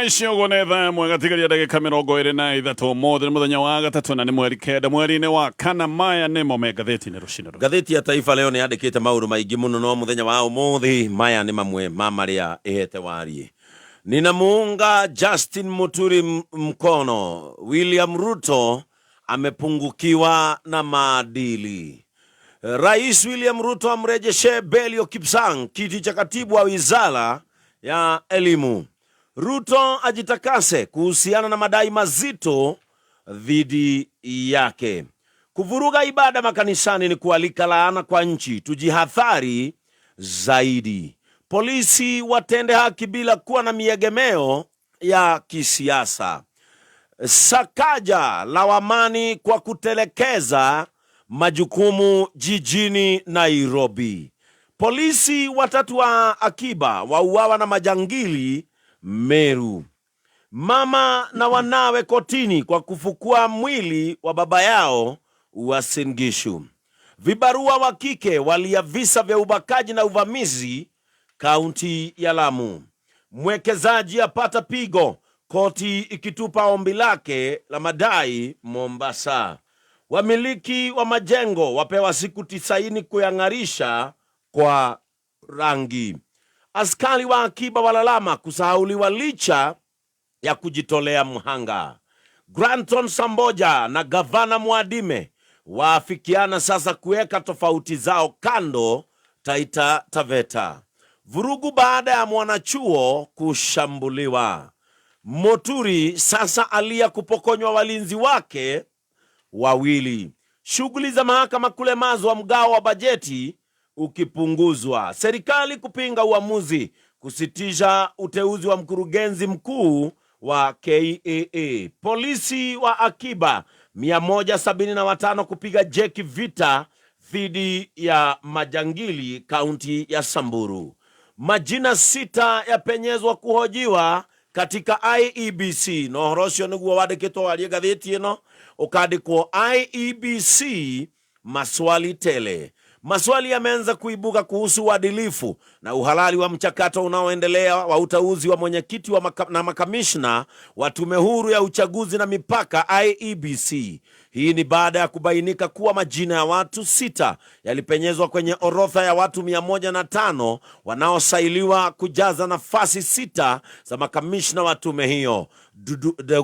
Icio ũguo nĩ thaa ĩmwe gatigaria ndagĩka 23. Ũmũthĩ nĩ mũthenya wa gatatũ na nĩ mweri 9 mweri-inĩ wa kana. Maya nĩmo me ngathĩti-inĩ rũcinĩ rũrũ. Ngathĩti ya Taifa Leo nĩ yandĩkĩte maũndũ maingĩ mũno no mũthenya wa ũmũthĩ maya nĩ mamwe ma marĩa ĩhete wariĩ. Ninamuunga Justin Muturi mkono. William Ruto amepungukiwa na maadili. Rais William Ruto amrejeshe Belio Kipsang kiti cha katibu wa wizara ya elimu. Ruto ajitakase kuhusiana na madai mazito dhidi yake. Kuvuruga ibada makanisani ni kualika laana kwa nchi, tujihadhari zaidi. Polisi watende haki bila kuwa na miegemeo ya kisiasa. Sakaja lawamani kwa kutelekeza majukumu jijini Nairobi. Polisi watatu wa akiba wauawa na majangili Meru. Mama na wanawe kotini kwa kufukua mwili wa baba yao Uasin Gishu. Vibarua wa kike walia visa vya ubakaji na uvamizi kaunti ya Lamu. Mwekezaji apata pigo, koti ikitupa ombi lake la madai Mombasa. Wamiliki wa majengo wapewa siku 90 kuyang'arisha kwa rangi. Askari wa akiba walalama kusahauliwa licha ya kujitolea mhanga. Granton Samboja na gavana Mwadime waafikiana sasa kuweka tofauti zao kando Taita Taveta. Vurugu baada ya mwanachuo kushambuliwa. Moturi sasa alia kupokonywa walinzi wake wawili. Shughuli za mahakama kulemazwa, mgao wa bajeti ukipunguzwa. Serikali kupinga uamuzi kusitisha uteuzi wa mkurugenzi mkuu wa KAA. Polisi wa akiba 175 kupiga jeki vita dhidi ya majangili kaunti ya Samburu. Majina 6 yapenyezwa kuhojiwa katika IEBC. Na ũhoro ũcio nĩguo wandĩkĩtwo warie ngathĩti ĩno ũkandĩkwo IEBC maswali tele. Maswali yameanza kuibuka kuhusu uadilifu na uhalali wa mchakato unaoendelea wa uteuzi wa mwenyekiti wa na makamishna wa Tume Huru ya Uchaguzi na Mipaka IEBC. Hii ni baada ya kubainika kuwa majina ya watu 6 yalipenyezwa kwenye orodha ya watu 105 wanaosailiwa kujaza nafasi 6 za makamishna wa tume hiyo.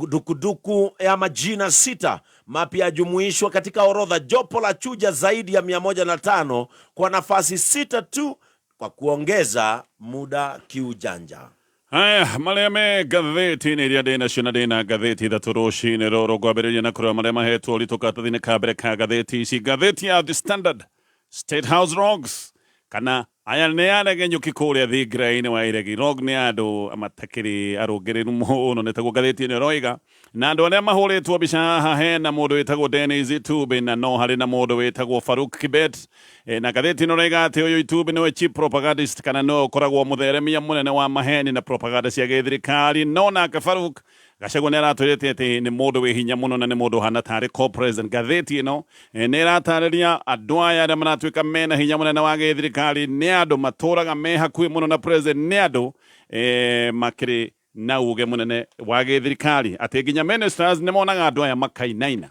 Dukuduku ya majina 6 mapya yajumuishwa katika orodha. Jopo la chuja zaidi ya 105 kwa nafasi 6 tu kwa kuongeza muda kiujanja. Haya, marĩa me ngathĩti-inĩ iria ndĩ nacio na ndĩ na ngathĩti ithatũ rũcinĩ rũrũ ngwambĩrĩria na kũrora marĩa mahetwo ũritũ karatathi-inĩ ka mbere ka ngathĩti ici. Ngathĩti ya The Standard, State House Rogues, kana aya nĩ aregenyũki kũrĩa thingira-inĩ wa iregi. Rogue nĩ andũ matakĩrĩ arũngĩrĩru mũno, nĩ taguo ngathĩti ĩno ĩroiga. Na andũ arĩa mahũrĩtwo mbica haha hena mũndũ wĩtagwo Dennis Itube na no harĩ na mũndũ wĩtagwo Faruk Kibet. Na ngathĩti ĩno ĩroiga atĩ ũyũ Itube nĩwe chief propagandist, kana nĩwe ũkoragwo mũtheremia mũnene wa maheni na propaganda cia gĩthirikari. No nake Faruk Gachagua nĩ aratwĩrĩte atĩ nĩ mũndũ wĩ hinya mũno na nĩ mũndũ ũhana tarĩ co-president. Ngathĩti ĩno nĩ ĩratarĩria andũ aya arĩa maratuĩka mena hinya mũnene wa gĩthirikari nĩ andũ matũraga me hakuhĩ mũno na president, nĩ andũ makĩrĩ na uge mũnene wa gĩthirikari, atĩ nginya ministers nĩ monaga andũ aya makainaina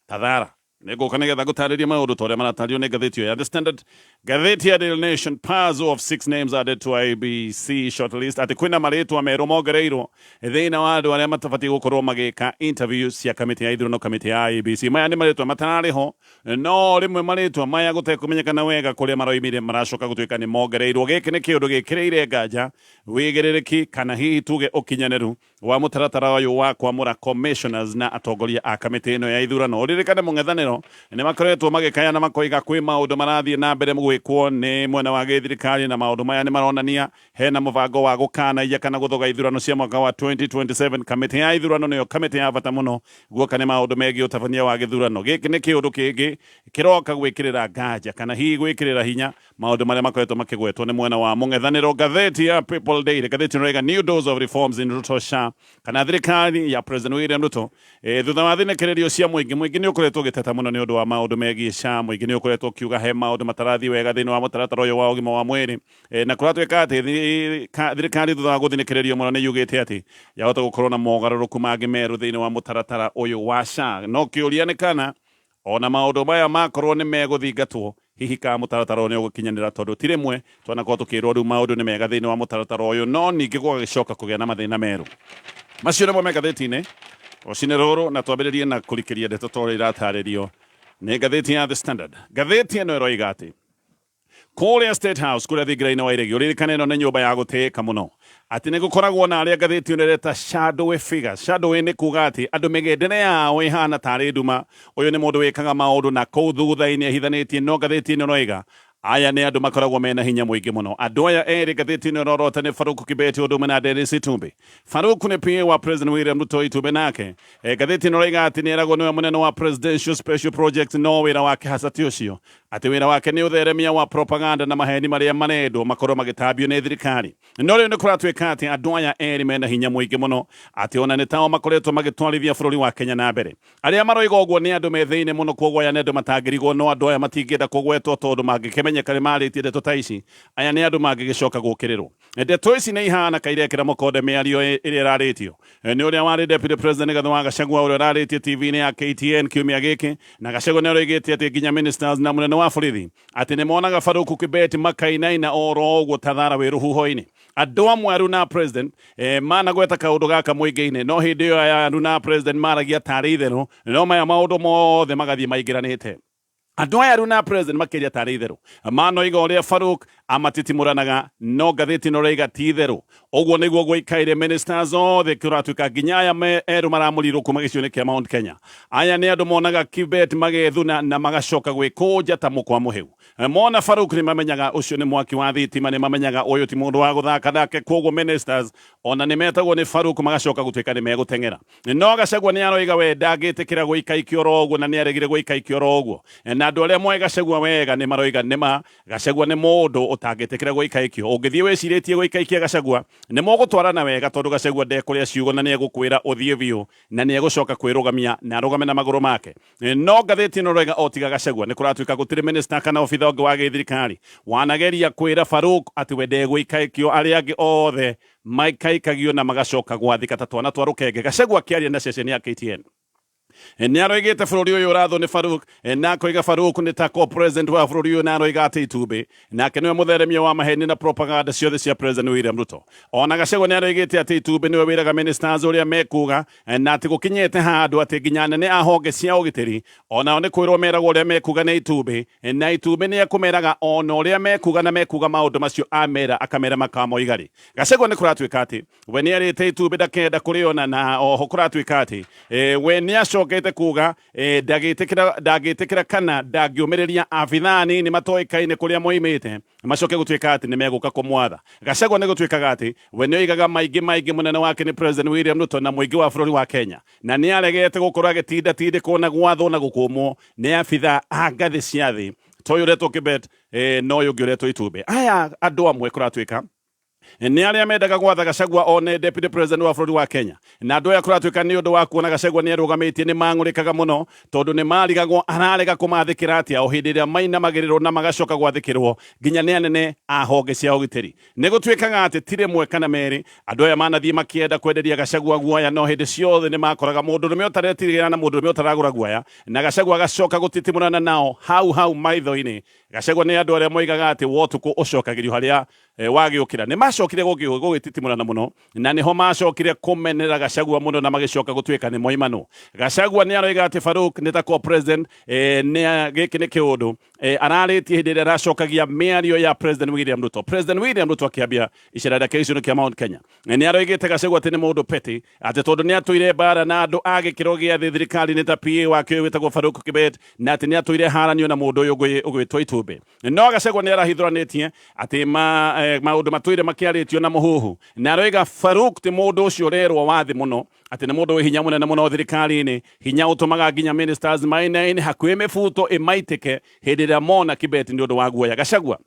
tathara. Nĩngũka nĩgetha ngũtarĩrie maũndũ ta ũrĩa maratarĩrio nĩ ngathĩti ĩyo ya The Standard. Ngathĩti ya Daily Nation, puzzle of 6 names added to IEBC shortlist, atĩ kwĩna marĩtwa merũ mongereirwo thĩinĩ wa andũ arĩa matabatiĩ gũkorwo magĩka interview cia kamĩtĩ ya ithurano, kamĩtĩ ya IEBC. Maya nĩ marĩtwa matararĩ ho, no rĩmwe marĩtwa maya gũtekũmenyekana wega kũrĩa maroimire maracoka gũtuĩka nĩ mongereirwo. Gĩkĩ nĩ kĩũndũ gĩkĩrĩire nganja wĩigĩrĩrĩki kana hihi tuge ũkinyanĩru wa mũtaratara ũyũ wa kwamũra commissioners na atongoria a kamĩtĩ ĩno ya ithurano. Ũririkane mũng'ethanĩro nĩ makoretwo magĩkaya na makoiga kwĩ maũndũ marathiĩ na mbere gwĩkwo nĩ mwena wa gĩthirikari, na maũndũ maya nĩ maronania hena mũbango wa gũkanaia kana gũthoga ithurano cia mwaka wa 2027. Kamĩtĩ ya ithurano nĩyo kamĩtĩ ya bata mũno guoka nĩ maũndũ megiĩ ũtabania wa gĩthurano. Gĩkĩ nĩ kĩũndũ kĩngĩ kĩroka gwĩkĩrĩra nganja kana hihi gwĩkĩrĩra hinya maũndũ marĩa makoretwo makĩgwetwo nĩ mwena wa mũng'ethanĩro. Ngathĩti ya People Daily, ngathĩti ĩno ĩroiga new dose of reforms in Ruto SHA, kana thirikari ya President William Ruto thutha wa thinĩkĩrĩrio cia mũingĩ. Mũingĩ nĩ ũkoretwo ũgĩteta mũno. mũno nĩ ũndũ wa maũndũ megiĩ SHA. Mũingĩ nĩ ũkoretwo ũkiuga he maũndũ matarathiĩ wega thĩinĩ wa mũtaratara ũyũ wa ũgima wa mwĩrĩ. Na kũratuĩka atĩ thirikari thutha wa gũthinĩkĩrĩrio mũno nĩ yugĩte atĩ yahota gũkorwo na mogarũrũku mangĩ merũ thĩinĩ wa mũtaratara ũyũ wa SHA. No kĩũria nĩ kana ona maũndũ maya makorwo nĩ megũthingatwo, hihi kana mũtaratara ũyũ nĩ ũgũkinyanĩra, tondũ ti rĩmwe twanakorwo tũkĩrwo rĩu maũndũ nĩ mega thĩinĩ wa mũtaratara ũyũ, no ningĩ gũgagĩcoka kũgĩa na mathĩna merũ. Macio nĩmo me ngathĩti-inĩ rũcinĩ rũrũ, na twambĩrĩrie na kũrikĩria ndeto ta ũrĩa iratarĩrio nĩ ngathĩti ya The Standard. Ngathĩti ĩno ĩroiga atĩ kũrĩa State House, kũrĩa thingira-inĩ wa iregi, ũririkane ĩno nĩ nyũmba ya gũtĩĩka mũno, atĩ nĩ gũkoragwo na arĩa ngathĩti ĩno ĩreta shadowy figures. Shadowy nĩ kuga atĩ andũ mĩgendere yao ĩhana tarĩ nduma. Ũyũ nĩ mũndũ wĩkaga maũndũ na kũu thutha-inĩ ahithanĩtie, no ngathĩti ĩno ĩroiga aya nĩ andũ makoragwo mena hinya mũingĩ mũno. Andũ aya erĩ ngathĩti ĩno ĩrorota nĩ Farouk Kibet ũndũ ũmwe na Dennis Itumbi. Farouk nĩ PA wa President William Ruto, Itumbi nake ngathĩti ĩno ĩroiga atĩ nĩ eragwo nĩwe mũnene wa Presidential Special Projects, no wĩra wake hasa ti ũcio, atĩ wĩra wake nĩ ũtheremia wa propaganda na maheni marĩa marendwo makorwo magĩtambio nĩ thirikari. No rĩu nĩ kũratuĩka atĩ andũ aya erĩ mena hinya mũingĩ mũno, atĩ ona nĩ tao makoretwo magĩtwarithia bũrũri wa Kenya na mbere. Arĩa maroiga ũguo nĩ andũ me thĩinĩ mũno, kwoguo aya nĩ andũ matangĩrigwo, no andũ aya matingĩenda kũgwetwo tondũ mangĩkĩmenyeka nĩ marĩtie ndeto ta ici, aya nĩ andũ mangĩgĩcoka gũkĩrĩrwo. Ndeto ici nĩ ihana kairekera mũkonde mĩario ĩrĩa ĩrarĩtio nĩ ũrĩa warĩ Deputy President Rigathĩ wa Gachagua, ũrĩa ũrarĩtie TV-inĩ ya KTN kiumia gĩkĩ. Na Gachagua nĩ aroigĩte atĩ nginya ministers na mũnene wa borithi atĩ nĩ monaga Farouk Kibet makainaina oro ũguo ta thara wĩ rũhuho-inĩ. Andũ amwe aruna a president managweta kaũndũ gaka mũingĩ-inĩ, no hĩndĩ ĩyo aya aruna a president maragia tarĩ itherũ, no maya maũndũ mothe magathiĩ maingĩranĩte. Andũ aya aruna a president makĩria tarĩ itherũ manoiga ũrĩa Farouk amatitimũranaga, no ngathĩti ĩno ĩroiga ti itherũ. Ũguo nĩguo gũikaire ministers othe, kũratuĩka nginya aya erũ maramũrirwo kuma gĩcigo-inĩ kĩa Mount Kenya. Aya nĩ andũ monaga Kibet magethuna na magacoka gwĩkũnja ta mũkwa mũhĩu. Mona Farouk nĩ mamenyaga ũcio nĩ mwaki wa thitima, nĩ mamenyaga ũyũ ti mũndũ wa gũthaka nake, kwoguo ministers ona nĩ metagwo nĩ Farouk magacoka gũtuĩka nĩ megũteng'era. No Gachagua nĩ aroiga we ndangĩtĩkĩra gũikaikio oro ũguo, na nĩ aregire gũikaikio oro ũguo. Na andũ arĩa moĩ Gachagua wega nĩ maroiga nĩ ma Gachagua nĩ mũndũ ũtangĩtĩkĩra gũikaikio. Ũngĩthiĩ wĩcirĩtie gũikaikia Gachagua, nĩ mũgũtwarana wega, tondũ Gachagua ndekũrĩa ciugo na nĩ egũkwĩra ũthiĩ biũ, na nĩ egũcoka kwĩrũgamia na arũgame na magũrũ make. No ngathĩti ĩno ĩroiga o tiga Gachagua, nĩ kũratuĩka gũtirĩ minister kana obitha ũngĩ wa gĩthirikari wanageria kwĩra Farouk atĩ we ndegũikaikio. Arĩa angĩ othe maikaikagio na magacoka gwathĩka ta twana twa rũkenge. Gachagua akĩaria na ceceni ya KTN nĩ aroigĩte bũrũri ũyũ ũrathwo nĩ Farouk, na akoiga Farouk nĩ ta co-president wa bũrũri ũyũ, na aroiga atĩ Itumbĩ nake nĩwe mũtheremia wa maheni na propaganda ciothe cia President William Ruto. Ona Gachagua nĩ aroigĩte atĩ Itumbĩ nĩwe wĩraga ministers ũrĩa mekuga, na atĩ gũkinyĩte handũ atĩ nginya anene a honge cia ũgitĩri onao nĩ kwĩrwo meragwo ũrĩa mekuga nĩ Itumbĩ, na Itumbĩ nĩ ekũmeraga ona ũrĩa mekuga, na mekuga maũndũ macio amera akamera makamoiga rĩ. Gachagua nĩ kũratuĩka atĩ we nĩ arĩte Itumbĩ ndakenda kũrĩona, na oho kũratuĩka atĩ we nĩ acokete kuga ndangĩtĩkĩra kana ndangĩũmĩrĩria abithaa anini matoĩkaine kũrĩa moimĩte macoke gũtuĩka atĩ nĩ megũka kũmwatha. Gachagua nĩ gũtuĩkaga atĩ we nĩ oigaga maingĩ maingĩ mũnene wake nĩ President William Ruto na mũingĩ wa bũrũri wa Kenya, na nĩ aregete gũkorwo agĩtinda tindĩkwo na gwathwo na gũkũmwo nĩ abithaa a ngathĩ cia thĩ ta ũyũ ũretwo Kibet, na ũyũ ũngĩ ũretwo Itumbĩ. Aya andũ amwe kũratuĩka nĩ arĩa mendaga gwatha Gachagua one deputy president wa bũrũri wa Kenya, na andũ aya kũratuĩka nĩ ũndũ wa kuona Gachagua nĩ arũgamĩtie nĩ mang'ũrĩkaga mũno, tondũ nĩ marigagwo ararega kũmathĩkĩra atĩa o hĩndĩ ĩrĩa mainamagĩrĩrwo na magacoka gwathĩkĩrwo nginya nĩ anene a honge cia ũgitĩri. Nĩ gũtuĩkaga atĩ ti rĩmwe kana merĩ andũ aya manathiĩ makĩenda kwenderia Gachagua guoya, no hĩndĩ ciothe nĩ makoraga mũndũrũme ũtaretigĩra na mũndũrũme ũtaragũra guoya, na Gachagua agacoka gũtitimũrana nao hau hau maitho-inĩ. Gachagua nĩ andũ arĩa moigaga atĩ wotukũ ũcokagĩrio harĩa wagĩũkĩra. Nĩ macokire gũgĩtitimũrana mũno, na nĩho macokire kũmenera Gachagua mũno na magĩcoka gũtuĩka nĩ moimanwo. Gachagua nĩ aroiga atĩ Farouk nĩ ta co-president, nĩ gĩkĩ nĩ kĩũndũ ararĩtie hĩndĩ ĩrĩa aracokagia mĩario ya President William Ruto. President William Ruto akĩambia icera rĩake gĩcigo kĩa Mount Kenya, nĩ aroigĩte Gachagua atĩ nĩ mũndũ petty, atĩ tondũ nĩ atũire mbara na andũ a gĩkĩro gĩa thĩ thirikari-inĩ ta PA wake ũyũ wĩtagwo Farouk Kibet, na atĩ nĩ atũire haranio na mũndũ ũyũ ũgwĩtwo Itumbĩ. No Gachagua nĩ arahithũranĩtie atĩ maũndũ matũire makĩarĩtio na mũhuhu, na aroiga Farouk ti mũndũ ũcio ũrerwo wa thĩ mũno, atĩ nĩ mũndũ wĩ hinya mũnene mũno thirikari-inĩ, hinya ũtũmaga nginya ministers mainaine hakuhĩ mĩbuto ĩmaitĩke hĩndĩ ĩrĩa mona Kibet nĩ ũndũ wa guoya. Gachagua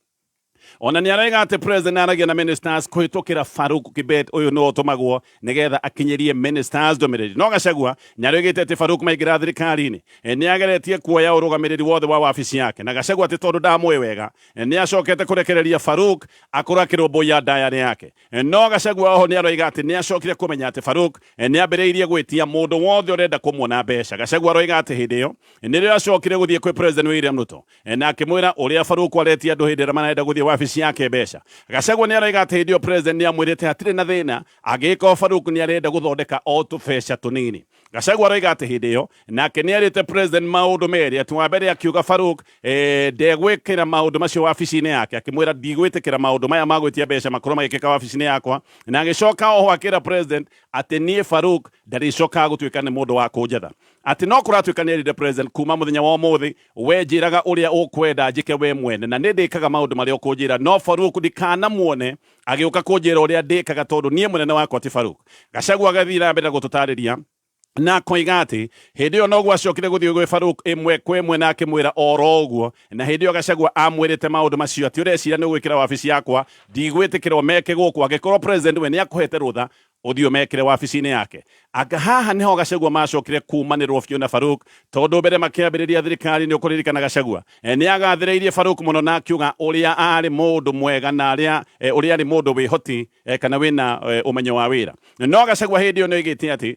Ona nĩ araiga atĩ president aragia na ministers kũhĩtũkĩra Farouk Kibet, ũyũ nĩwe ũtũmagwo nĩgetha akinyerie ministers ndũmĩrĩri. No Gachagua nĩ aroigĩte atĩ Farouk maingĩra thirikari-inĩ nĩ ageretie kuoya ũrũgamĩrĩri wothe wa wabici yake, na Gachagua atĩ tondũ ndamũĩ wega nĩ acokete kũrekereria Farouk akorwo akĩrũmbũiya diary yake. No Gachagua oho nĩ aroiga atĩ nĩ acokire kũmenya atĩ Farouk nĩ ambĩrĩirie gwĩtia mũndũ wothe ũrenda kũmuona mbeca. Gachagua aroiga atĩ hĩndĩ ĩyo nĩrĩo acokire gũthiĩ kwĩ President William Ruto na akĩmwĩra ũrĩa Farouk aretia andũ hĩndĩ ĩrĩa marenda gũthiĩ wabici yake mbeca. Gachagua nĩ aroiga atĩ hĩndĩ ĩyo President nĩ amwĩrĩte hatirĩ na thĩna angĩgĩkorwo Farouk nĩ arenda gũthondeka o tũbeca tũnini. Gachagua aroiga atĩ hĩndĩ ĩyo nake nĩ erĩte President maũndũ merĩ, atĩ wa mbere akiuga Farouk ndegwĩkĩra maũndũ macio wabici-inĩ yake, akĩmwĩra ndigwĩtĩkĩra maũndũ maya ma gwĩtia mbeca makorwo magĩkĩka wabici-inĩ yakwa, na agĩcoka oho akĩra President atĩ niĩ Farouk ndarĩcokaga gũtuĩka nĩ mũndũ wa kũnjatha, atĩ no kũratuĩka nĩ erire President kuma mũthenya wa ũmũthĩ we njĩraga ũrĩa ũkwenda njĩke we mwene na nĩ ndĩkaga maũndũ marĩa ũkũnjĩra, no Farouk ndikanamuone agĩũka kũnjĩra ũrĩa ndĩkaga tondũ niĩ mũnene wakwa ti Farouk. Gachagua agathiĩ na mbere na gũtũtarĩria na akoiga atĩ hĩndĩ ĩyo noguo acokire gũthiĩ gwĩ Farouk ĩmwe kwa ĩmwe na akĩmwĩra oro ũguo, na hĩndĩ ĩyo Gachagua amwĩrĩte maũndũ macio atĩ ũreciria nĩ ũgwĩkĩra wabici yakwa, ndigwĩtĩkĩra ũmeke gũkũ, angĩkorwo president we nĩ akũhete rũtha ũthiĩ ũmekĩre wabici-inĩ yake. Anga haha nĩho Gachagua macokire kumanĩrwo biũ na Farouk, tondũ mbere makĩambĩrĩria thirikari nĩ ũkũririkana Gachagua nĩ agathĩrĩirie Farouk mũno na akiuga ũrĩa arĩ mũndũ mwega na arĩa ũrĩa arĩ mũndũ wĩhoti kana wĩna ũmenyo wa wĩra. No Gachagua hĩndĩ ĩyo nĩ oigĩte atĩ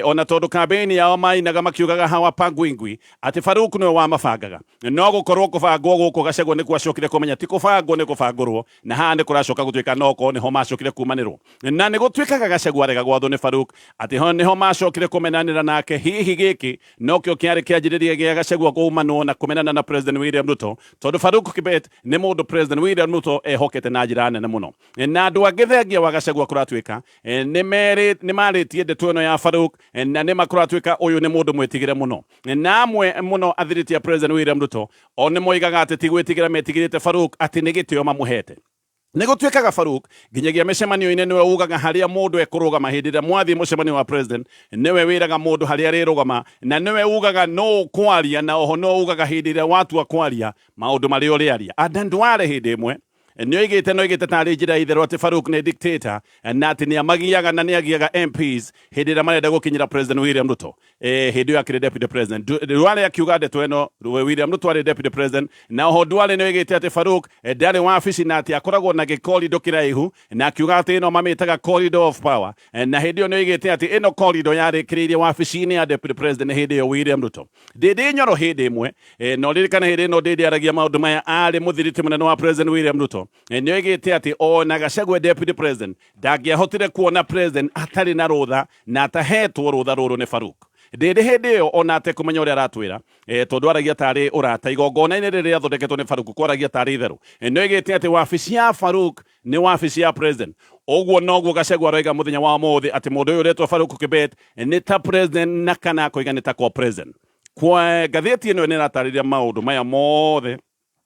ona tondũ kambĩini yao mainaga makiugaga hawapangwingwi, atĩ Farouk nĩwe wamabangaga. No gũkorwo kũbangwo gũkũ Gachagua nĩ gwacokire kũmenya ti kũbangwo nĩ kũbangũrwo, na haha nĩ kũracoka gũtuĩka no korwo nĩho macokire kumanĩrwo. Na nĩ gũtuĩkaga Gachagua arega gwathwo nĩ Farouk atĩ ho nĩho macokire kũmenanĩra nake. Hihi gĩkĩ nokĩo kĩarĩ kĩanjĩrĩria gĩa Gachagua kũumanwo na kũmenana na President William Ruto, tondũ Farouk Kibet nĩ mũndũ President William Ruto ehokete na njĩra nene mũno. Na andũ angĩ thengia wa Gachagua kũratuĩka nĩ marĩtie ndeto ĩno ya Farouk, na nĩ makũratuĩka ũyũ nĩ mũndũ mwĩtigĩre mũno. Na amwe mũno athirĩti a President William Ruto o nĩ moigaga atĩ ti gwĩtigĩra metigĩrĩte Farouk, atĩ nĩ gĩtĩo mamũhete. Nĩ gũtuĩkaga Farouk nginyagia mĩcemanio-inĩ nĩwe ugaga harĩa mũndũ ekũrũgama hĩndĩ ĩrĩa mwathiĩ mũcemanio wa president, nĩwe wĩraga mũndũ harĩa arĩrũgama, na nĩwe ugaga no kwaria, na oho no ugaga hĩndĩ ĩrĩa watua kwaria maũndũ marĩa ũrĩaria. Adan Duale hĩndĩ ĩmwe nĩoigĩte no oigĩte tarĩ njĩra ya itherũ atĩ Farouk nĩ dictator na atĩ nĩamagiaga na nĩagiaga MPs hĩndĩ ĩrĩa marenda gũkinyĩra President William Ruto hĩndĩ ĩyo akĩrĩ deputy president. Duale akiuga ndeto ĩno William Ruto arĩ deputy president, na oho Duale nĩoigĩte atĩ Farouk ndarĩ wabici na atĩ akoragwo na gĩkorido kĩraihu, na akiuga atĩ ĩno mamĩtaga corridor of power, na hĩndĩ ĩyo nĩoigĩte atĩ ĩno corridor yarĩkĩrĩirie wabici-inĩ ya deputy president hĩndĩ ĩyo William Ruto. Ndindi Nyoro hĩndĩ ĩmwe na ũririkane hĩndĩ ĩno Ndindi aragia maũndũ maya arĩ mũthiriti mũnene wa President William Ruto, nĩoigĩte atĩ ona Gachagua deputy president ndangĩahotire kuona president atarĩ na rũtha na atahetwo rũtha rũrũ nĩ Farouk. Ndindi hĩndĩ ĩyo ona atekũmenya ũrĩa aratwĩra, tondũ aragia tarĩ ũrata igongona-inĩ rĩrĩa rĩathondeketwo nĩ Farouk, kwaragia tarĩ itherũ, nĩoigĩte atĩ wabici ya Farouk nĩ wabici ya president. Ũguo noguo Gachagua aroiga mũthenya wa ũmũthĩ atĩ mũndũ ũyũ ũretwo Farouk Kibet nĩ ta president na kana akoiga nĩ ta kwa president. Kwa ngathĩti ĩno nĩ ĩratarĩria maũndũ maya mothe,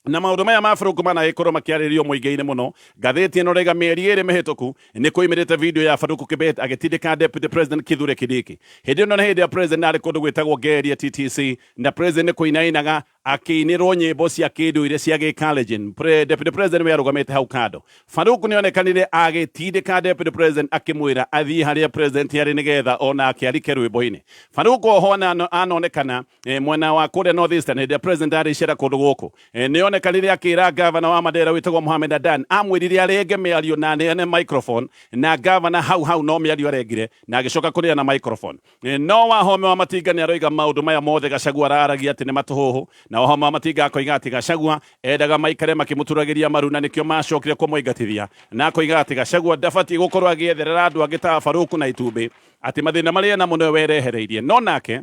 na maũndũ maya ma Farouk managĩkorwo makĩarĩrĩrio mũingĩ-inĩ mũno. Ngathĩti ĩno raiga mĩeri 2 mĩhĩtũku nĩ kũimĩrĩte video ya Farouk Kibet agĩtindĩka Deputy President Kithure Kindiki. Hĩndĩ ĩno nĩ hĩndĩ ya president arĩ kũndũ gwĩtagwo Ngeria TTC, na president nĩ kũinainaga akĩinĩrwo nyĩmbo cia kĩndũire cia gĩkalenjin. Deputy President we arũgamĩte hau kando. Farouk nĩonekanire agĩtindĩka Deputy President akĩmwĩra athiĩ harĩa president arĩ nĩgetha onake arike rwĩmbo-inĩ. Farouk oho anonekana mwena wa kũrĩa North Eastern hĩndĩ ĩrĩa president arĩ icera kũndũ gũkũ, nĩonekanire akĩra gavana wa Mandera wĩtagwo Mohamed Adan amwĩrire arenge mĩario na aneane microphone, na gavana hau hau no mĩario arengire na agĩcoka kũneana microphone. No Wahome wa Matinga nĩ aroiga maũndũ maya mothe Gachagua araragia atĩ nĩ matũhũhũ, na Wahome wa Matinga akoiga atĩ Gachagua endaga maikare makĩmũturagĩria maru na nĩkĩo macokire kũmũingatithia, na akoiga atĩ Gachagua ndabatiĩ gũkorwo agĩetherera andũ angĩ ta Farouk na itumbĩ, atĩ mathĩna marĩa enamo nĩwe werehereirie. No nake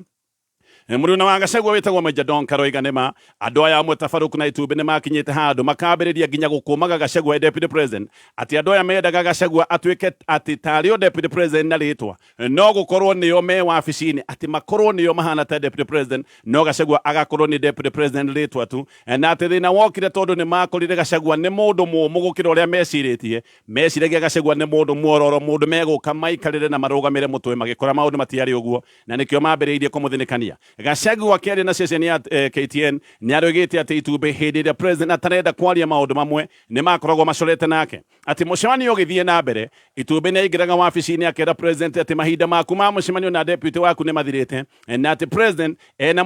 mũruna wa Gachagua wĩtagwo Major Don Karoiga nĩma andũ aya amwe ta Farouk na itumbĩ nĩ makinyĩte handũ makambĩrĩria nginya gũkũmaga Gachagua deputy president, atĩ andũ aya mendaga Gachagua atuĩke atĩ tarĩ o deputy president na rĩtwa, no gũkorwo nĩo me wabici-inĩ, atĩ makorwo nĩo mahana ta deputy president, no Gachagua agakorwo nĩ deputy president rĩtwa tu, na atĩ thĩna wokire tondũ nĩ makorire Gachagua nĩ mũndũ mũũmũ gũkĩra ũrĩa mecirĩtie. Meciragia Gachagua nĩ mũndũ muororo, mũndũ megũka maikarĩre na marũgamĩre mũtwe, magĩkora maũndũ matiarĩ ũguo, na nĩkĩo mambĩrĩirie kũmũthinĩkania. Gachagua akĩaria na ceceni ya KTN nĩ aroigĩte atĩ itumbĩ hĩndĩ ĩrĩa president atarenda kwaria maũndũ mamwe nĩ makoragwo macorete nake, atĩ mũcemanio ũgĩthiĩ na mbere itumbĩ nĩ aingĩraga wabici-inĩ akera president atĩ mahinda maku ma mũcemanio na deputy waku nĩ mathirĩte, na atĩ president ena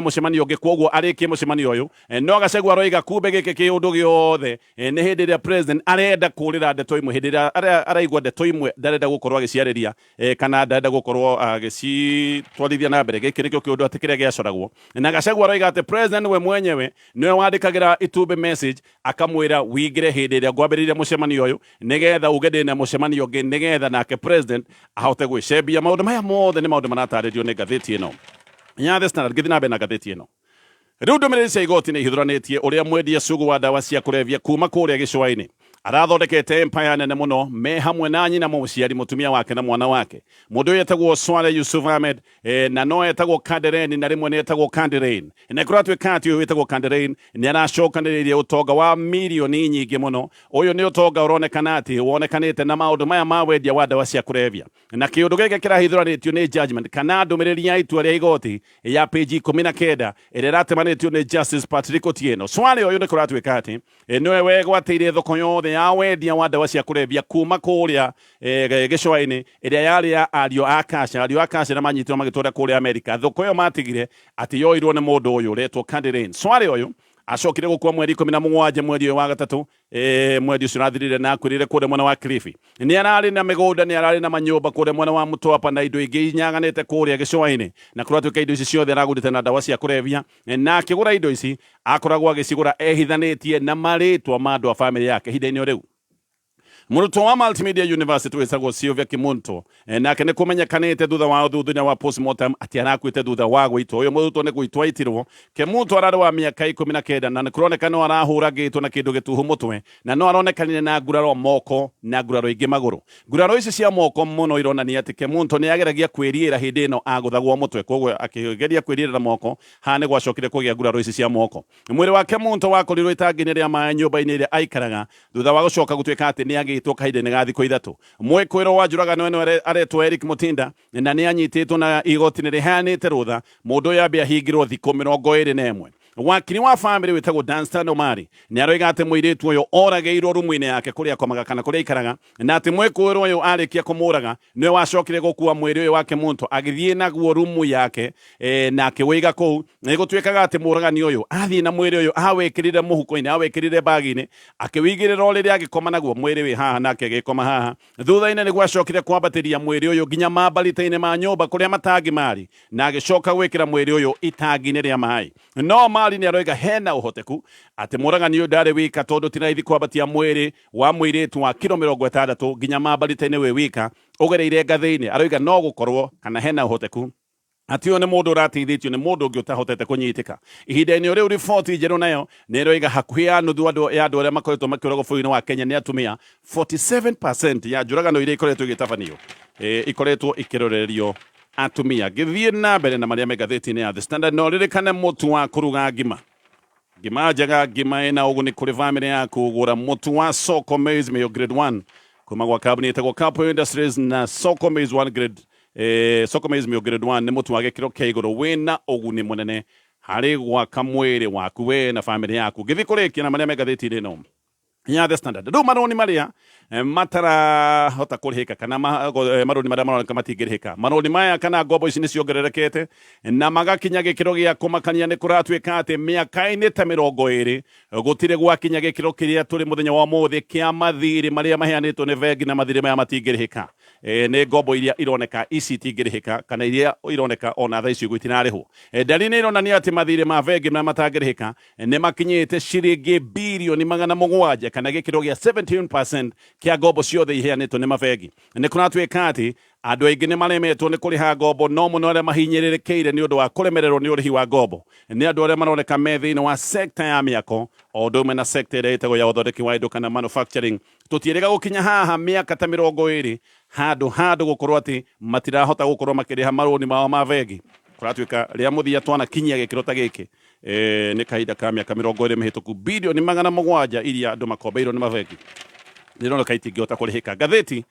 mũcemanio ũngĩ, kwoguo arĩkie mũcemanio ũyũ. No Gachagua aroiga kumbe gĩkĩ kĩũndũ gĩothe nĩ hĩndĩ ĩrĩa president arenda kũrĩra ndeto imwe, hĩndĩ ĩrĩa araigua ndeto imwe ndarenda gũkorwo agĩciarĩria, kana ndarenda gũkorwo agĩcitwarithia na mbere. Gĩkĩ nĩkĩo kĩũndũ atĩ kĩrĩa gĩacoragwo. Na Gachagua aroiga atĩ president we mwenyewe nĩwe wandĩkagĩra itumbĩ message akamwĩra wingĩre hĩndĩ ĩrĩa ngwambĩrĩria mũcemanio ũyũ, nĩgetha uge ndĩna mũcemanio ũngĩ, nĩgetha nake president ahote gwĩcembia. Maũndũ maya mothe nĩ maũndũ maratarĩrio nĩ ngathĩti ĩno ya The Standard. Ngĩthiĩ na mbere na ngathĩti ĩno rĩu, ndũmĩrĩri cia igoti nĩ ihithũranĩtie ũrĩa mwendia cugu wa ndawa cia kũrebia kuma kũrĩa gĩcũa-inĩ arathondekete empire nene mũno me hamwe na nyina mũciari, mũtumia wake na mwana wake. Mũndũ ũyũ etagwo Swale Yusuf Ahmed, na no etagwo Kandereni na rĩmwe nĩ etagwo Kanderain, na kũratuĩka atĩ ũyũ wĩtagwo Kanderain nĩ aracokanĩrĩirie ũtonga wa mirioni nyingĩ mũno. Ũyũ nĩ ũtonga ũronekana atĩ wonekanĩte na maũndũ maya ma wendia wa ndawa cia kũrebia, na kĩũndũ gĩkĩ kĩrahithũranĩtio nĩ judgment kana ndũmĩrĩri ya itua rĩa igoti ya page 19 ĩrĩa ĩratemanĩtio nĩ Justice Patrick Otieno. Swale ũyũ nĩ kũratuĩka atĩ nĩwe wegwatĩire thoko yothe ya wendia wa ndawa cia kũrebia kuma kũrĩa gĩcũa-inĩ, ĩrĩa yarĩ ya ariũ a Kasha. Ariũ a Kasha na manyitirwo magĩtwara kũrĩa Amerika. Thoko ĩyo matigire atĩ yoirwo nĩ mũndũ ũyũ ũretwo Kandirin. Swale ũyũ acokire gũkua mweri 17 mweri ũyũ wa gatatũ, mweri ũcio ũrathirire, na akwĩrĩire kũrĩa mwena wa Kilifi. Nĩ ararĩ na mĩgũnda, nĩ ararĩ na manyũmba kũrĩa mwena wa Mtwapa na indo ingĩ inyaganĩte kũrĩa gĩcũa-inĩ, na kũratuĩka indo ici ciothe aragũrĩte na ndawa cia kũrebia, na akĩgũra indo ici akoragwo agĩcigũra ehithanĩtie na marĩtwa ma andũ a famĩlĩ yake. Ihinda-inĩ o rĩu, mũrutwo wa Multimedia University wĩtagwo Sylvia Kimuntu, nake nĩ kũmenyekanĩte thutha wa ũthuthuria wa postmortem atĩ arakuĩte thutha wa gũitwo. Ũyũ mũrutwo nĩ gũitwo aitirwo. Kimuntu ararĩ wa mĩaka 19, na nĩ kũroneka no arahũragĩtwo na kĩndũ gĩtuhu mũtwe, na no aronekanire na nguraro moko na nguraro ingĩ magũrũ. Nguraro ici cia moko mũno ironania atĩ Kemunto nĩ ageragia kwĩriĩra hĩndĩ ĩno agũthagwo mũtwe, koguo akĩgeria kwĩriĩra na moko haha nĩ gwacokire kũgĩa nguraro ici cia moko. Mwĩrĩ wa Kemunto wakorirwo itangi-inĩ rĩa maĩ nyũmba-inĩ ĩrĩa aikaraga thutha wa gũcoka gũtuĩka atĩ nĩ agĩtwo kahinda-inĩ ga thikũ 3. Mwĩkũĩrwo wa njũragano ĩno aretwo Eric Mutinda na nĩ anyitĩtwo, na igoti nĩ rĩheanĩte rũtha mũndũ ũyũ ambe ahingĩrwo thikũ 21. Wakiri wa famĩlĩ wĩtagwo Danstan Omari nĩ aroiga atĩ mũirĩtu ũyũ oragĩirwo rumu-inĩ yake kũrĩa akomaga kana kũrĩa aikaraga, na atĩ mwĩkũĩrwo ũyũ arĩkia kũmũraga nĩwe wacokire gũkua mwĩrĩ ũyũ wake Muntu agĩthiĩ naguo rumu yake, na akĩwĩiga kũu. Na gũtuĩkaga atĩ mũragani ũyũ athiĩ na mwĩrĩ ũyũ awĩkĩrire mũhuko-inĩ, awĩkĩrire bagi-inĩ, akĩwĩigĩrĩra ũrĩrĩ, agĩkoma naguo mwĩrĩ wĩ haha nake agĩkoma haha. Thutha-inĩ nĩguo acokire kwambatĩria mwĩrĩ ũyũ nginya mambarita-inĩ ma nyũmba kũrĩa matangi marĩ, na agĩcoka gwĩkĩra mwĩrĩ ũyũ itangi-inĩ rĩa maĩ. No Mari nĩ aroiga hena ũhoteku atĩ mũragani ũyũ ndarĩ wika, tondũ ti raithi kwambatia mwĩrĩ wa mũirĩtu wa kiro 60 nginya mambarita-inĩ wĩ wika ũgereire ngathĩ-inĩ. Aroiga no gũkorwo kana hena ũhoteku atĩ ũyũ nĩ mũndũ ũrateithĩtio nĩ mũndũ ũngĩ ũtahotete kũnyitĩka ihinda-inĩ o rĩu. Riboti njerũ nayo nĩ ĩroiga hakuhĩ ya nuthu ya andũ arĩa makoretwo makĩũragwo bũrũri-inĩ wa Kenya nĩ atumia. 47% ya njũragano iria ikoretwo igĩtabanio, ikoretwo ikĩrorerio atumia. Ngĩthiĩ na mbere na marĩa me ngathĩti-inĩ ya The Standard, no ririkane mũtu wa kũruga ngima, ngima njega, ngima ĩna ũguni kũrĩ famĩlĩ yaku, gũra mũtu wa Soko Maize Meal Grade 1 kuma gwa kambuni ĩtagwo Capo Industries. Na Soko Maize 1 Grade, Soko Maize Meal Grade 1 nĩ mũtu wa gĩkĩro kĩa igũrũ wĩna ũguni mũnene harĩ gwaka mwĩrĩ waku we na famĩlĩ yaku. Ngĩthiĩ kũrĩkia na marĩa me ngathĩti-inĩ ĩno ya The Standard, rĩu marũni marĩa matarahota kũrĩhĩka kana marũni marĩa maroneka matingĩrĩhĩka, marũni maya kana ngombo ici nĩ ciongererekete na magakinya gĩkĩro gĩa kũmakania. Nĩ kũratuĩka atĩ mĩaka-inĩ ta 20 gũtirĩ gwakinya gĩkĩro kĩrĩa tũrĩ mũthenya wa ũmũthĩ kĩa mathirĩ marĩa maheanĩtwo nĩ bengi, na mathirĩ maya matingĩrĩhĩka. Nĩ ngombo iria ironeka ici itingĩrĩhĩka kana iria ironeka ona thaa ici ũguo itirarĩhwo. Ndari nĩ ironania atĩ mathirĩ ma bengi marĩa matangĩrĩhĩka nĩ makinyĩte ciringi birioni 700 kana gĩkĩro gĩa 17% kĩa ngombo ciothe iheanĩtwo nĩ mabengi. Nĩ kũratuĩka atĩ andũ aingĩ nĩ maremetwo nĩ kũrĩha ngombo, no mũno arĩa mahinyĩrĩrĩkĩire nĩ ũndũ wa kũremererwo nĩ ũrĩhi wa ngombo nĩ andũ arĩa maroneka me thĩinĩ wa sekta ya mĩako o ũndũ ũmwe na sekta ĩrĩa ĩtagwo ya ũthondeki wa indo kana manufacturing. Tũtiĩrĩga gũkinya haha mĩaka ta 20 handũ handũ gũkorwo atĩ matirahota gũkorwo makĩrĩha marũni mao ma bengi. Kũratuĩka rĩa mũthia twanakinyia gĩkĩro ta gĩkĩ, nĩ kahinda ka mĩaka 20 mĩhĩtũku. Birioni 700 iria andũ makombeirwo nĩ mabengi nĩ ironeka itingĩhota kũrĩhĩka. Ngathĩti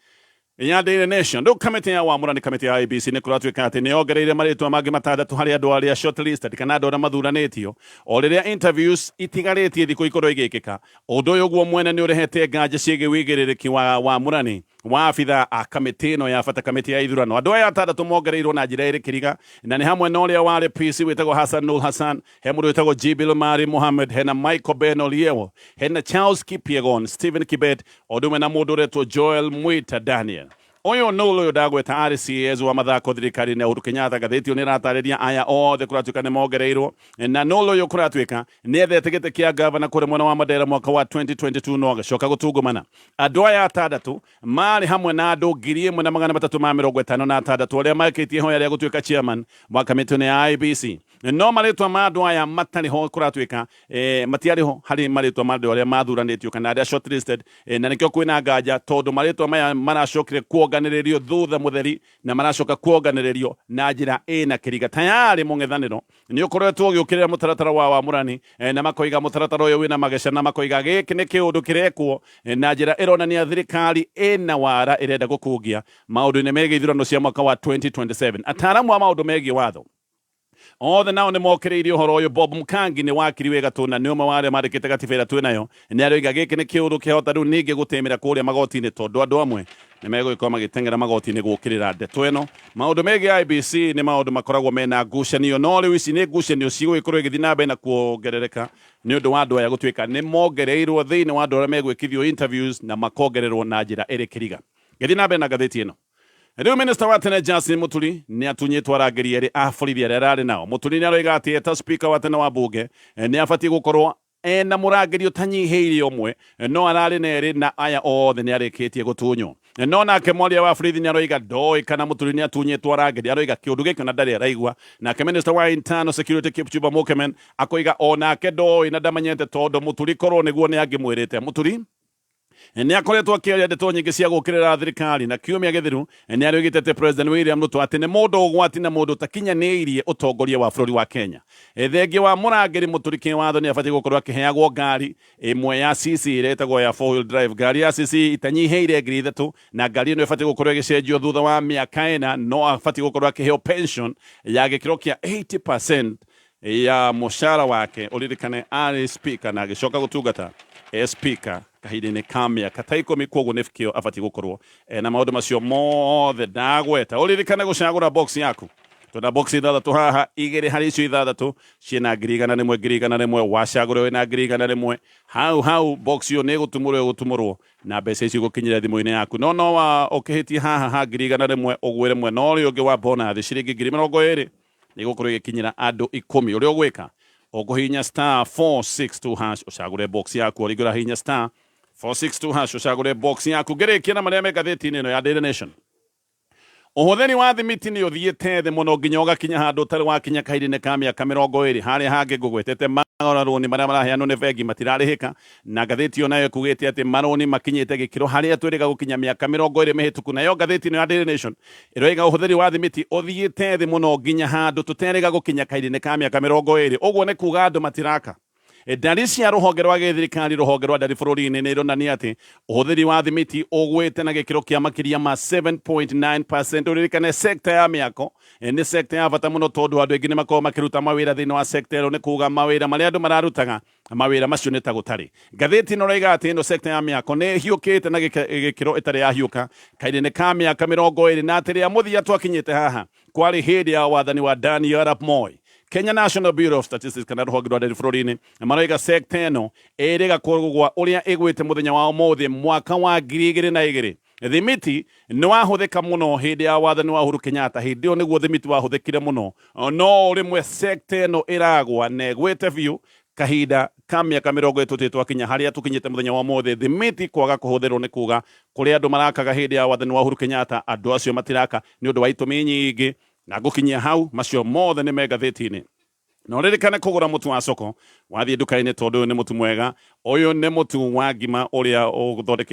Ya Daily Nation, rĩu kamĩtĩ ya wamũrani, kamĩtĩ ya IEBC, nĩ kũratuĩka atĩ nĩ yongereire marĩtwa mangĩ matandatũ harĩ andũ arĩa shortlisted kana andũ arĩa mathuranĩtio o rĩrĩa interviews itigarĩtie thikũ ikorwo igĩkĩka. Ũndũ ũyũ guo mwene nĩ ũrehete nganja ciĩgiĩ wĩigĩrĩrĩki wa wamũrani wa abithaa a kamĩtĩ ĩno ya bata, kamĩtĩ ya ithurano. Andũ aya atandatũ mongereirwo na njĩra ĩrĩ kĩriga, na nĩ hamwe na ũrĩa warĩ PC wĩtagwo Hassan Nur Hassan, he mũndũ wĩtagwo Jibil Mari Mohamed, hena Michael Ben Oliewo, hena Charles Kipyegon, Stephen Kibet, o ũndũ ũmwe na mũndũ ũretwo Joel Mwita Daniel. Ũyũ Noel ũyũ ndagweta arĩ CS wa mathako thirikari-inĩ ya Uhuru Kenyatta. Ngathĩti ĩyo nĩ ĩratarĩria aya othe kũratuĩka nĩ mongereirwo, na Noel ũyũ kũratuĩka nĩ ethete gĩtĩ kĩa gavana kũrĩa mwena wa Mandera mwaka wa 2022 no agĩcoka gũtungumana. Andũ aya atandatũ marĩ hamwe na andũ 1356 arĩa maikĩtie ihoya rĩa gũtuĩka chairman wa kamĩtĩ ĩno ya IEBC. No marĩtwa ma andũ aya matarĩ ho, kũratuĩka matiarĩ ho harĩ marĩtwa ma andũ arĩa mathuranĩtio kana arĩa shortlisted, na nĩkĩo kwĩna nganja, tondũ marĩtwa maya maracokire kuonganĩrĩrio thutha mũtheri na maracoka kuonganĩrĩrio na njĩra ĩna kĩriga. Tayarĩ mũng'ethanĩro nĩ ũkoretwo ũgĩũkĩrĩra mũtaratara wa wamũrani, na makoiga mũtaratara ũyũ wĩna mageca, na makoiga gĩkĩ nĩ kĩũndũ kĩrekwo na njĩra ĩronania thirikari ĩna wara ĩrenda gũkungia maũndũ-inĩ megiĩ ithurano cia mwaka wa 2027. Ataaramu a maũndũ megiĩ watho othe nao nĩ mokĩrĩirie ũhoro ũyũ. Bob Mkangi nĩ wakiri wĩ gatũ na nĩ ũmwe wa arĩa mandĩkĩte gatiba ĩrĩa twĩ nayo. Nĩ aroiga gĩkĩ nĩ kĩũndũ kĩahota rĩu ningĩ gũtĩmĩra kũrĩa magoti-inĩ, tondũ andũ amwe nĩ megũgĩkorwo magĩteng'era magoti-inĩ gũkĩrĩra ndeto ĩno. Maũndũ megiĩ IEBC nĩ maũndũ makoragwo mena ngucanio, no rĩu ici nĩ ngucanio cigũgĩkorwo igĩthiĩ na mbere na kuongerereka nĩ ũndũ wa andũ aya gũtuĩka nĩ mongereirwo thĩinĩ wa andũ arĩa megwĩkithio interviews na makongererwo na njĩra ĩrĩ kĩriga. Ngĩthiĩ na mbere na ngathĩti ĩno, rĩu minista wa tene Justin Muturi nĩ atunyĩtwo arangĩri erĩ a borithi arĩa ararĩ nao. Muturi nĩ aroiga atĩ eta speaker wa tene wa bunge nĩ abatiĩ gũkorwo ena mũrangĩri ũtanyihĩire ũmwe, no ararĩ na erĩ na aya othe nĩ arĩkĩtie gũtunywo. No nake mwaria wa borithi nĩ aroiga ndoĩ kana Muturi nĩ atunyĩtwo arangĩri, aroiga kĩũndũ gĩkĩ na ndarĩ araigua. Nake minister wa internal security Kipchumba Murkomen akoiga onake ndoĩ na ndamenyete, tondũ Muturi korwo nĩguo nĩ angĩmwĩrĩte. Muturi nĩ akoretwo akĩaria ndeto nyingĩ cia gũkĩrĩra thirikari, na kiumia gĩthiru nĩ arĩoigĩte atĩ President William Ruto atĩ nĩ mũndũ ũgwati na mũndũ ũtakinyanĩirie ũtongoria wa bũrũri wa Kenya. Thengia wa mũrangĩri, Mũturi kĩwatho nĩ abatiĩ gũkorwo akĩheagwo ngari ĩmwe ya CC ĩrĩa ĩtagwo ya four wheel drive, ngari ya CC itanyihĩire 3000, na ngari ĩno ĩbatiĩ gũkorwo ĩgĩcenjio thutha wa mĩaka 4. No abatiĩ gũkorwo akĩheo pension ya gĩkĩro kĩa 80% ya mũcara wake. Ũririkane arĩ speaker na agĩcoka gũtungata e speaker kahinda-inĩ ka mĩaka ta 10, koguo nĩ kĩo abatiĩ gũkorwo na maũndũ macio mothe ndagweta. Ũririkane gũcagũra box yaku. Twĩna box ithathatũ haha, igĩrĩ harĩ icio ithathatũ ciĩna 100,000, 100,000. Wacagũra wĩna 100,000, hau hau box ĩyo nĩ ĩgũtumũrwo, ĩgũtumũrwo na mbeca icio igũkinyĩra thimũ-inĩ yaku. No wa ũkĩhĩtie haha ha 100,000 ũgwĩre mwena ũrĩa ũngĩ wa bonus ciringi 20,000 nĩ igũkorwo igĩkinyĩra andũ 10. Ũrĩa ũgwĩka, ũkũhihinya *462# ũcagũre box yaku. O rĩngĩ, ũrahihinya *462# ũcagũre box yaku. Ngĩrĩkia na marĩa me ngathĩti-inĩ ĩno ya Daily Nation, ũhũthĩri wa thimiti nĩ ũthiĩte thĩ mũno nginya ũgakinya handũ ũtarĩ wakinya kahinda-inĩ ka mĩaka 20. Harĩa hangĩ ngũgwetete marũni marĩa maraheanwo nĩ bengi matirarĩhĩka, na ngathĩti ĩyo nayo ĩkugĩte atĩ marũni makinyĩte gĩkĩro harĩa twĩrĩga gũkinya mĩaka 20 mĩhĩtũku. Nayo ngathĩti ĩno ya Daily Nation ĩroiga ũhũthĩri wa thimiti ũthiĩte thĩ mũno nginya handũ tũterĩga gũkinya kahinda-inĩ ka mĩaka 20. Ũguo nĩ kuga andũ matiraka. Ndari cia rũhonge rwa gĩthirikari, rũhonge rwa ndari bũrũri-inĩ, nĩ ironania atĩ ũhũthĩri wa thimiti ũgwĩte na gĩkĩro kĩa makĩria ma 7.9%. Ũririkane sekta ya mĩako nĩ sekta ya bata mũno, tondũ andũ aingĩ nĩ makoragwo makĩruta mawĩra thĩinĩ wa sekta ĩyo. Nĩ kuga mawĩra marĩa andũ mararutaga, mawĩra macio nĩ ta gũtarĩ. Ngathĩti ĩno ĩroiga atĩ ĩno sekta ya mĩako nĩ ĩhiũkĩte na gĩkĩro ĩtarĩ yahiũka kahinda-inĩ ka mĩaka 20, na atĩ rĩa mũthia twakinyĩte haha kwarĩ hĩndĩ ya wathani wa Daniel Arap Moi. Kenya National Bureau of Statistics kana rũhonge rwa ndari bũrũri-inĩ maroiga sekta ĩno ĩrĩga kũgwa ũrĩa ĩgwĩte mũthenya wa ũmũthĩ mwaka wa 2002. Thimiti nĩ wahũthĩka mũno hĩndĩ ya wathani wa Uhuru Kenyatta. Hĩndĩ ĩyo nĩguo thimiti wahũthĩkire mũno, no rĩmwe sekta ĩno ĩragwa na ĩgwĩte biũ kahinda ka mĩaka 30 twakinya harĩa tũkinyĩte mũthenya wa ũmũthĩ. Thimiti kwaga kũhũthĩrwo nĩ kuga kũrĩa andũ marakaga hĩndĩ ya wathani wa Uhuru Kenyatta, andũ acio matiraka nĩ ũndũ wa itũmi nyingĩ, na ngũkinyia hau. Macio mothe nĩ me ngathĩti-inĩ. Na ũririkane kũgũra mũtu wa soko wathiĩ nduka-inĩ, tondũ ũyũ nĩ mũtu mwega, ũyũ nĩ mũtu wa ngima ũrĩa ũthondeketwo.